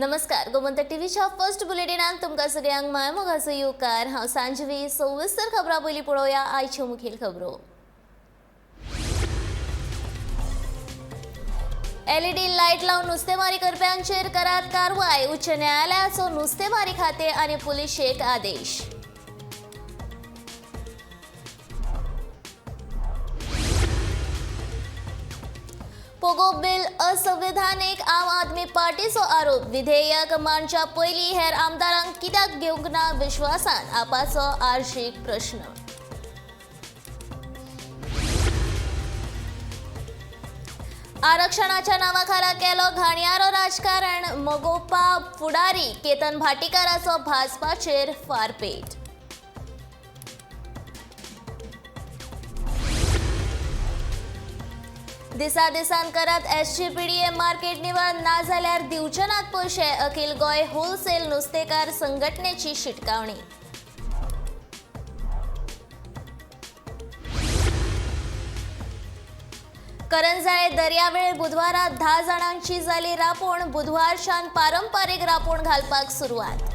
नमस्कार, गोमंतक टीव्हीच्या फर्स्ट बुलेटिनात तुमकां सगळ्यांक मायमोगाचो येवकार. हांव सांजवी. सविस्तर खबरां पयलीं पळोवया आयच्यो मुखेल खबरो. एलईडी लायट लावन नुस्तेमारी करप्यांचेर करात कारवाय. उच्च न्यायालयाचो नुस्तेमारी खाते आनी पुलिशेक आदेश. पोगो बिल असंवैधानिक, आम आदमी पार्टीचो आरोप. विधेयक मांडच्या पयलीं हेर आमदारांक कित्याक घेवंक ना विश्वासान, आपाचो आर्शीक प्रश्न. आरक्षणाच्या नावाखाला केलो घाणयारो राजकारण, मगोपा फुडारी केतन भाटीकाराचो भाजपाचेर फारपेट. दिसा दिसान करात एसजीपीडीए मार्केट निवळ, ना जाल्यार दिवचे नात पयशे, अखिल गोंय होलसेल नुस्तेकार संघटनेची शिटकावणी. करंजाळे दर्यावेळ बुधवारा 10 जाणांची जाली रापोण. बुधवारच्यान पारंपारीक रापोण घालपाक सुरवात.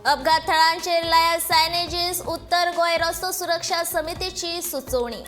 अपघात थळांचेर लाया सायनेजीस, उत्तर गोंय रस्तो सुरक्षा समितीची सुचोवणी.